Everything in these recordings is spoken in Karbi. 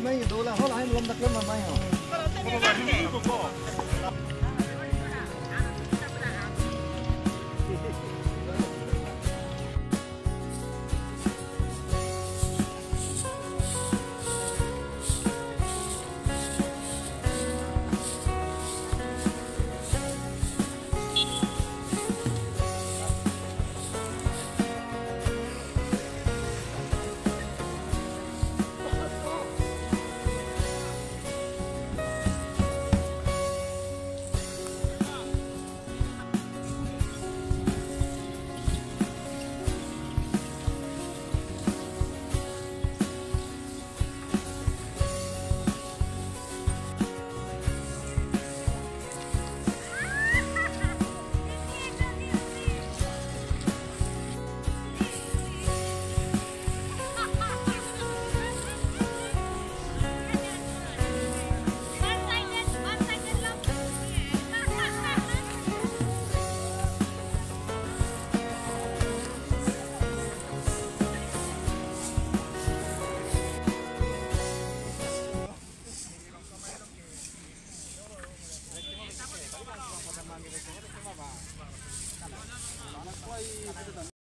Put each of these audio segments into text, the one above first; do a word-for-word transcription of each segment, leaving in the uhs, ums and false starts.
Mai dola hol hai lom dak lom mai ho.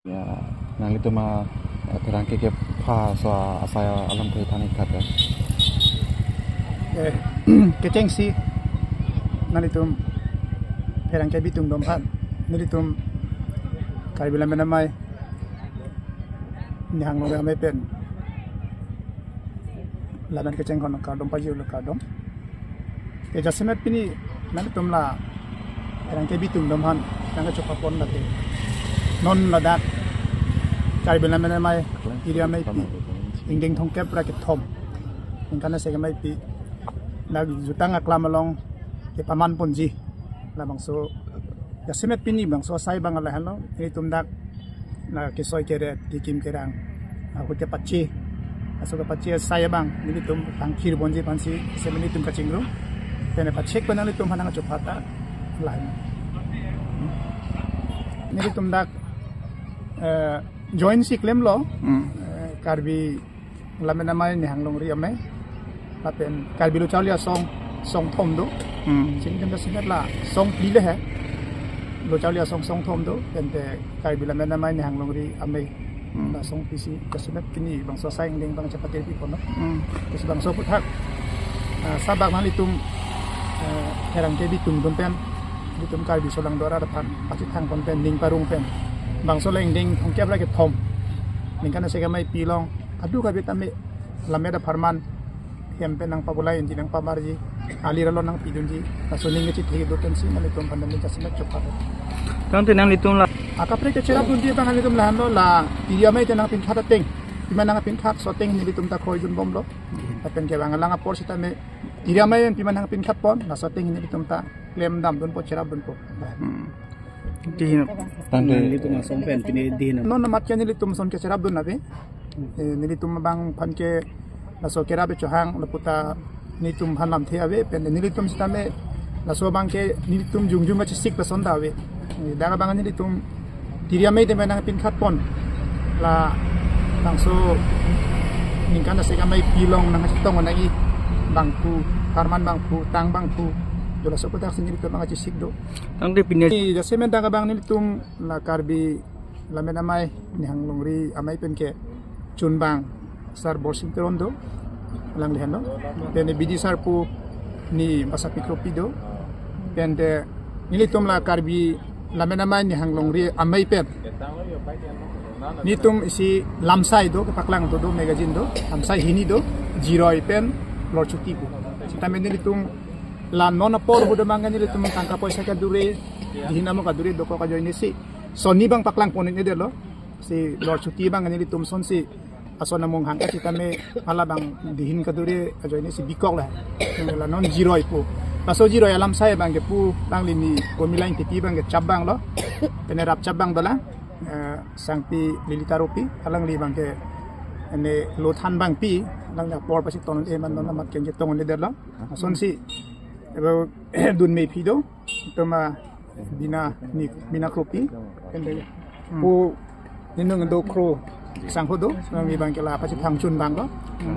Ya, nanglitum a, eh, pherangke kepha aso asai alam thui thani khat ya. Eh, kechengsi nanglitum pherangke bitungdom aphan, nelitum Karbi Lammet Amei Nihang Longri Amei pen lamen kecheng kono kardom pajirlo, kardom. Ke jasemet pini nanglitum la pherangke bitungdom aphan nangkachopapon lake non ladak Karbi Lammet Amei Iri Ameipi ingdeng thomkep ra kethom ningkan asek ameipi dak jutang aklam along kepaman ponji. Labangso jasemet pini bangso asai abang lahenlo, nelitum dak la kesoi keret, kekim kerang ahut kepache, aso kepache asai abang nelitum tangkir ponji aphansi jasemet nelitum kachingrum. Pene pachek pen nanglitum aphan nangkachophata lahen. Nelitum dak, eh, join si klemlo, Hmm. eh, Karbi Lammet Amei Nihang Longri Amei lapen Karbi Lo Charli Asong song thom do. Hmm. Sini kan jasemet la song phli le he. Lo Charli Asong song thom do, tangte Karbi Lammet Amei Nihang Longri Amei. Hmm. La song phli si jasemet pini bangso asai ingdeng abang chepate piponlo. Hmm. Terus bangso aphuthak, ah, sabak nanglitum, eh, pherangke bitungdom pen, nelitum Karbi aso langdor arat aphan pachethang pon pen, ning parong pen, bangso la ingdeng thomkep ra kethom ningkan asek ameipi along kadokave tame lammet apharman hem pen nangpabolai unji, nangpamarji, ali ralo nangpidunji, laso aning kachethe do pensi nanglitum aphan neli jasemet chopha. Tangte nanglitum la akaprek kecherapdunji abang nanglitum lahenlo, la Iri Amei ta nangpinkhat ateng, pima nangpinkhat laso ateng nelitum ta kroidunbomlo. Lapen kevang alang apor sitame Iri Amei pima nangpinkhat pon, laso ateng nelitum ta klem damdunpo, cherapdunpo. Hmm. Dihin. Tangte nelitum asong pen pini dihin. Non amat ke nelitum ason ke cherapdun ave. Eh, nelitum abang aphan ke laso kerap chohang lapu ta nelitum aphan lamthe ave, pen nelitum sitame laso abang ke nelitum jongjong kachesik lason ta ave. Eh, dak abang nelitum Iri Amei tame nangpinkhat pon. Labangso ningkan asek ameipi along nangchetong nangji bangphu, apharman bangphu, tang bangphu. Do laso aphuthak si nelitum nangkachesik do. Tangte pini. Ni jasemet dak abang nelitum la Karbi Lammet Amei Nihang Longri Amei pen kechunbang Sar Borsing Teron do, alang lehen do. Pen bidi sarpo ni Basapi Kropi do. Pen te nelitum la Karbi Lammet Amei Nihang Longri Amei pen nelitum isi lamsai do, kepaklang do, do magazine do, lamsai hini do, Jiroi pen Lorchuti pu. Sitame nelitum la non apor ahut abang nelitum tangka poisa kadure, dihin amo kadure dokok ajoine si sonni abang paklang pon-iknedetlo. Si Lorchuti abang nelitum asonsi ason amung hangka sitame hala abang dihin kadure ajoine si bikok la. La non Jiroi pu. Laso Jiroi alamsai abang ke pu alangli ni komi lain titi abang ke chap abang lo. Pen rapchap abang dolang, eh, Sangpi Lilita Rophi, alangli abang ke ne lo than abangpi, alangli apor pasi ton-e man non amat ke tong-edetlo. Asonsi ebe dun mephi do, toma Bina ni, Bina Kropi, ende. Hmm. Pu ninung do kro, Sangho do, nang mi abang ke la pachethang chun abang lo.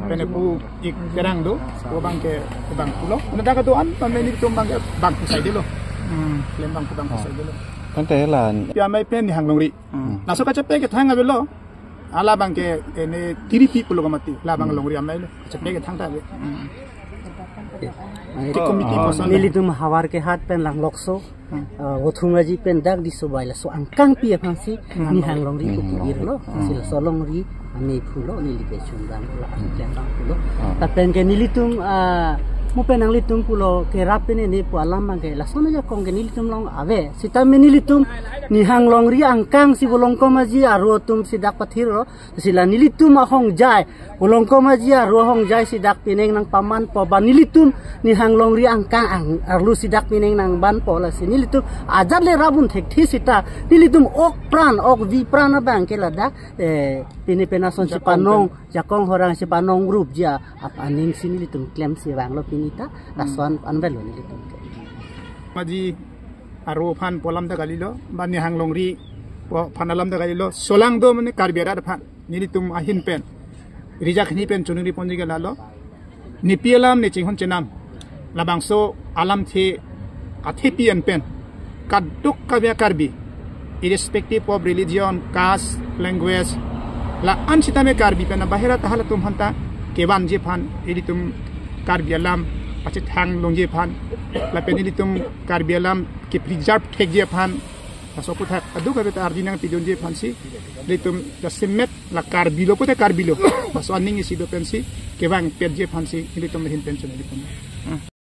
Pen pu ik terang do, pu abang ke abang pulo. Nang dak do-an, nang nelitum abang ke abang pu saidelo. Hmm. Lem abang pu abang pu saidelo. Tangte la. Pi amei pen Nihang Longri. Hmm. Laso kachepe kethang avelo. Hala abang ke ene tiri pi pulo ka mati. La abang Longri amei lo. Kachepe kethang ta ave. Hmm. Tik committee Oh, kosong. Nelitum Howraghat pen Langlokso. Hmm. Ah, Vothum Aji pen dak Disobai laso angkangpi aphansi Hmm. Nihang Longri Hmm. pu ir lo. Hmm. Si laso Longri amei pulo neli ke chun abang pulo, Hmm. angklem abang pulo. Hmm. Lapen ke nelitum, ah, mo pen nanglitum pulo kerap pen ne pu alam abang ke laso ajakong ke nelitum along ave. Sitame nelitum Nihang Longri angkang si Volongkom Aji aro atum si dak pathir lo. Si la nelitum ahongjai, Volongkom Aji aro ahongjai si dak pining nangpamanpo, ba nelitum Nihang Longri angkang ang arlo si dak pining nangvanpo, lasi nelitum ajat le rabun thekthe sita nelitum ok pran, ok vi pran abang ke ladak, eh, pini pen ason si Jakong panong, pen. Jakong Howrang si panong rup ja ap aning si nelitum klemsi vanglo pini ta, Hmm. lason anvelo nelitum ke. Aji aro aphan pu alam ta kalilo, ba Nihang Longri pu aphan alam ta kalilo, solang do mane Karbi arat aphan, nelitum ahin pen, rijak hini pen chunri ponji ke lalo, nepi alam ne chinghon chenam, labangso alamthe athepi an pen, kadokave Karbi, irrespective of religion, caste, language, la-an sitame Karbi pen bahera ta halatum aphanta kevanji aphan, ilitum Karbi alam pachethang longji aphan, lapen ilitum Karbi alam kepreserve thekji aphan, laso aputhak kadokave ta ardi nangpidunji aphansi, ilitum jasemet la Karbi lo pute Karbi lo, laso aning isi do pensi kevang petji aphansi, ilitum ahin pen chun ilitum.